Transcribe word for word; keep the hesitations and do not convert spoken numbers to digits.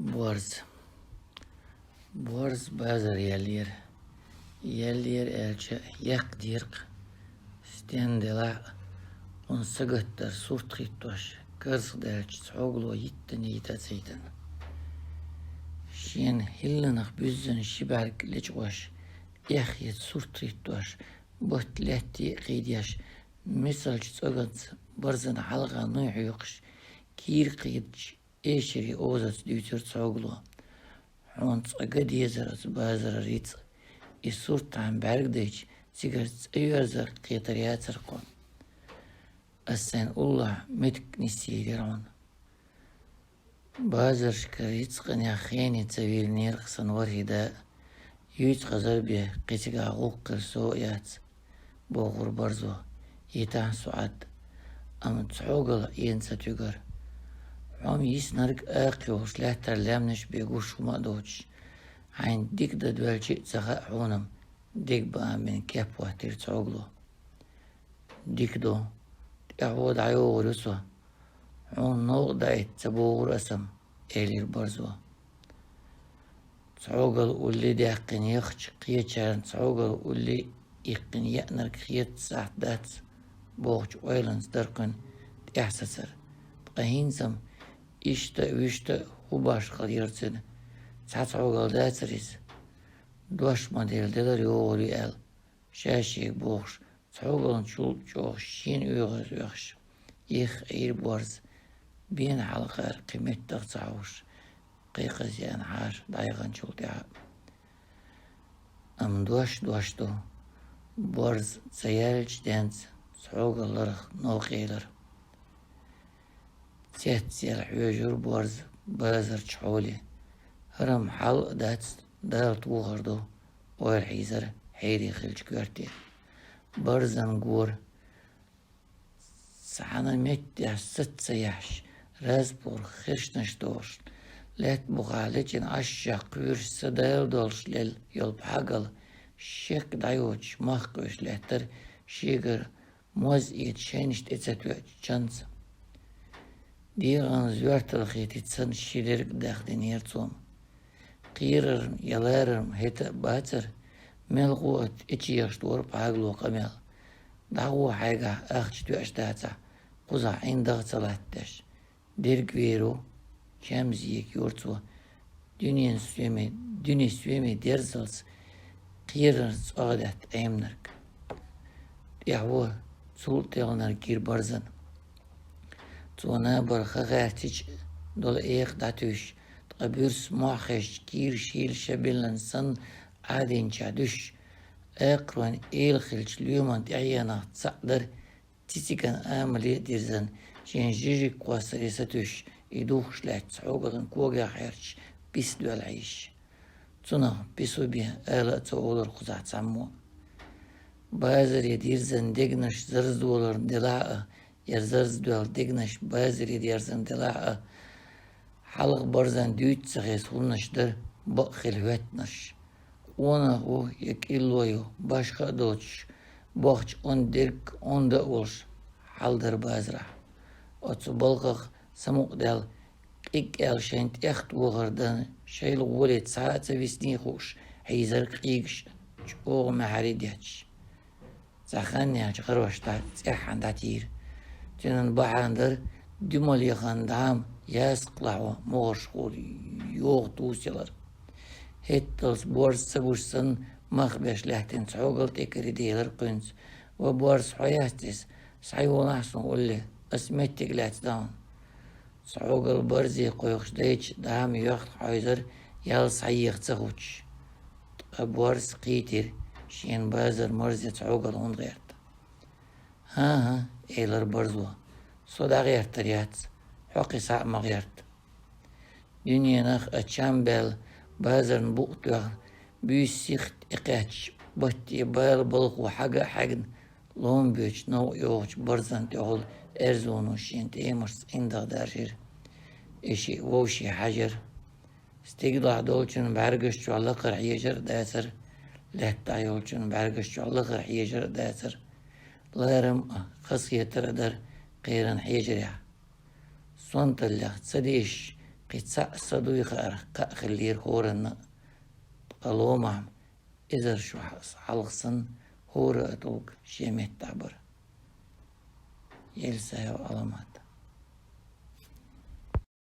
Борз. Борз базар яллера. Яллера аьлча, яккха деркъа. Стен делахь а, хьуна сагатдар сурт хӀиттош, карзахдаьлча цхьогало йиттан йита цайтан. Шен хӀилланах буьззина ши бӀарг лечкъош, эхь еза сурт хӀиттош, бутт лаьтте а кхийдеш, мисалча цӀоганца барзана хьалха нуй хьоькхуш, кийра кхийдача, эшаре озаца дуьйцура цхьогало: «Хьуна цкъа га дезар оцу базарара йицкъ. И сурт хьан бӀаьрг дайча, цигара цӀа йоьрзар кхетар яцара кхо. Ас сайн уллохь меттиг нисъелира хьуна». Базаршкара йицкъанех хене ца виллинера-кх сан ворхӀе да а. Юьйцу хазар бен кхин цигахь гӀуллакх хир со а яц, бохура Борзо, йитахь а СуӀад. Амма цхьогал Ӏена ца туьгара. Хьо-м йиснарг акха йолуш лаьттара лаьмнаш бен гуш хӀума а доцуш, хьайна дика дан доьлча а ца хаьа хьуна-м, дегабаам бина кеп хӀоттийра цхьогало. «Дика ду, тӀаьхьо дӀайогӀур ю со. Хьуна новкъа даийта ца богӀур аса-м», — элира Борзо. Цхьогал улле даьккхина яхча, кхечарна цхьогал улле иккхина еанарг хета сахьт дац бохучу ойланца дара кхуьнан тӀаьхьа сацар. Ткъа хӀинца-м иштта а, вуьшта а хӀун башхалла яра цуьнан? Цхьа цхьогал дацара иза? Дош ма-делла делара йогӀур ю аьлла, ша-шега бохуш, цхьогална чул чӀогӀа шена оьгӀаз оьхуш, ехха Ӏийра Борз, бен хьалхара кхин меттах ца хьовш, кхайкхазъяьнна хьаша дӀаяханчул тӀаьхьа. Амма дош дош ду, Борз ца яьллачу денца цхьогалларх новкъа елира. Цецъяла хьоьжура Борз базарчу хьоле. ХӀара-м хьал а дац, Дала тохар ду, ойла хьийзара хьерий хиллачу коьрте. Барзан гора цхьана меттехь саца ца яхьаш, разбух хершнаш дохуш, лаьтта бухахь лечкъина Ӏашшех кхуьйруш, са дала долуш лелла йолу пхьагал, шек дӀайоцуш, мах кхуьйсуш лаьттара шегара моз эца шайнаш тӀе ца тоьачу чанца. ДегӀан зоьрталхетица санна ши дерг а дахдинера цо-м. Кхерарна я ларарна хӀета а бацара, мелхо а тӀечехаш дора пхьагало къамел. ДӀагӀо хьайгахь ахча тоьаш дацахь, кхузахь ӀиндагӀа ца латтадеш. Дерг вер ву, чам зекайора цо, дуьнен соьме, дуьне соьме дерзалц кхерарца цӀогӀа даьтта Ӏеминарг. ТӀаьхьо цул а телхинарг гира Барзан. Цо набар ха гӀаьртича долу экха дӀатуьйсуш, ткъа буьрса мохь хезча, кийра шийла шабиллина санна Ӏадинчохь дуьсуш, акхаройн эла хиллачу лоьман тӀаьхьенах цхьаъ дара, цициган амале а дирзина, шен жижиг кхоссаре сатуьйсуш, и духкуш лаьттачу цхьогалан когех хьерчаш пис доьлла хьийзаш. Цунах пису бен ала а ца олура кхузахь цхьаммо. Базаре дирзина дегнаш зарздоларна делахь а, я зарздоьлла дегнаш базаре дерзина делахь а, хьалха Барзан дуьйцу ца хеза хӀуманаш дара бакъ хила хӀоьттинарш. Къонах ву я кӀилло ю, башха а доцуш, бохча онда дерг онда а волуш, хьал дара базарахь. Оцу балхах самукъадаьлла, къиг аьлла шайна тӀехтохар дан, шайла гӀоле цхьа а ца висний хууш, хьийзара къийгаш чӀогӀа маьхьарий детташ. Цхьа хан яьлча гӀарош дӀа цӀеххьана дӀатийра. Цуьнан бахьана дара дуьмал яхан дӀам ясакъ лахьо могӀаршхула йогӀу тусаялар. ХӀетталц Борз ца гуш санна, мах беш лаьттина цхьогал тӀекаре делира кхуьнца. «Ва Борз, хьо яц иза, схьайолахь суна улле, ас меттиг лаьцна хьуна». Цхьогал Барзе кхойкхуш дайча, дӀам йоьхна хьойзара, ял схьаеха ца хӀуттуш. Ткъа Борз кхийтира, шена базар марзе цхьогал хӀунда гӀерта. «ХӀан-хӀа, — элира Барзо, — со дӀагӀертар яц, хьо кхин схьа а ма гӀерта». Дуьненах а чам баьлла, базарна букъ тоьхна, буьйса сиха тӀекхаьчча, батте бала балхо хьага а хьаьгна, лом боьдуш новкъа йогӀучу Барзан тӀехула Эрзуно шен тӀемашца ӀиндагӀа даржийра. И шиъ вовшийн хьаьжира. Стигалахь долчун бӀаьргаш чохь лакхара хьежар а дацара, лаьттахь йолчун бӀаьргаш чохь лахара хьежар а дацара. Ларам а, хазахетар а дара кхеран хьежарехь. Сонталлех ца дешаш, Кхин цхьаъ са дуй хаар, кхаъ хиллера хӀоранна а. Ткъа ломахь-м эзар шо хьалха санна хӀора а тӀулг шен меттахь бара. Елисаев Аламат.